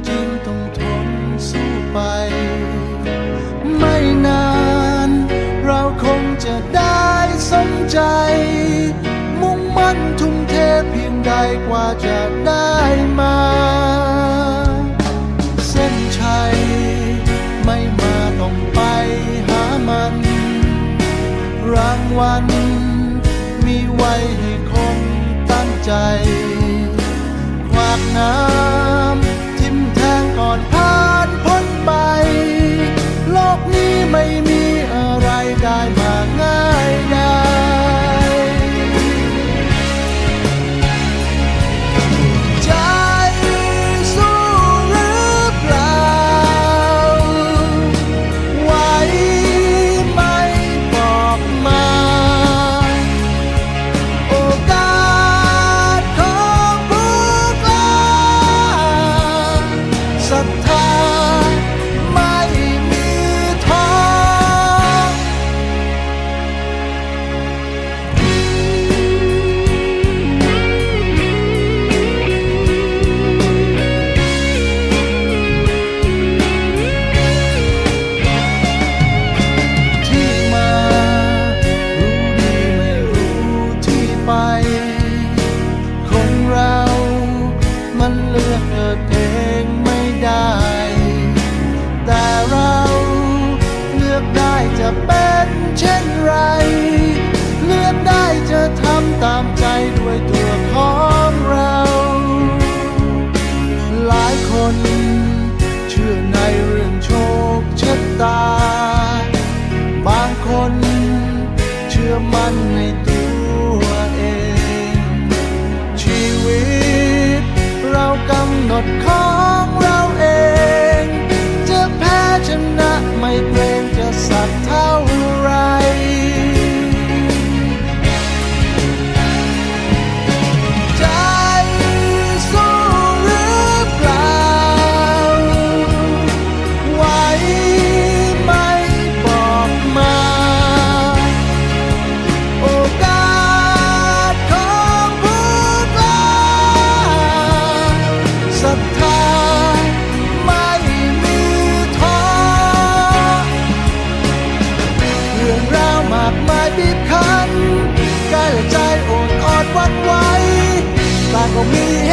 ຈຶ່ງຕ້ອງທົນສູ້ໄປ. ໄມ່ນານເຮົາຄົງຈະໄດ້ສົມໃຈ, ມຸ່ງໝັ້ນທຸ່ມເທພຽງໃດກວ່າຈະໄດ້ມາ. ເສັ້ນໄຊໄມ່ມາຕ້ອງໄປຫາມັນ, ລາງວັນມີໄວ້ໃຫ້ຄົນຕັ້ງໃຈ. ຂວາກນ້ຳຖິ້ມແທງກ່ອນຜ່ານພົ້ນໄປ, ໂລກນີ້ໄມ່ມີອະໄລໄດ້ມາງ່າຍດາຍ. ໃຈສູ້ຫຼືເປົ່າ? ໄຫວໄໝບອກມາ. ໂອກາດຂອງພວກເຮົາ, ສັດທາໄມ່ມີທໍ້. ທີ່ມາຮູ້ດີໄມ່ຮູ້ທີ່ໄປ, ຄົນເຮົາມັນເລືອກເກີດເອງໄມ່ໄດ້, ແຕ່ເຮົາເລືອກໄດ້ຈະເປັນເຊັ່ນໃດ, ເລືອກໄດ້ຈະທຳຕາມໃຈດ້ວຍຕົວຂອງເຮົາ. ຫຼາຍຄົນເຊື່ອໃນເລື່ອງໂຊກຊະຕາ, ບາງຄົນເຊື່ອໝັ້ນໃນຕົວເອງ. ຊີວິດເຮົາກຳນົດຂອງເຮົາເອງ, ຈະແພ້ຊະນະໄມ່ເກງຈະສັກເທົ່າໃດ. ໃຈສູ້ຫຼືເປົ່າ? ໄຫວໄໝບອກມາ. ໂອກາດຂອງພວກເຮົາ, ສັດທາໄມ່ມີທໍ້. ເລື່ອງລາວມາກມາຍບີບຄັ້ນ, ກາຍແລະໃຈໂອນອອນຫວັ່ນໄຫວ, ຕ່າງກໍມີເຫ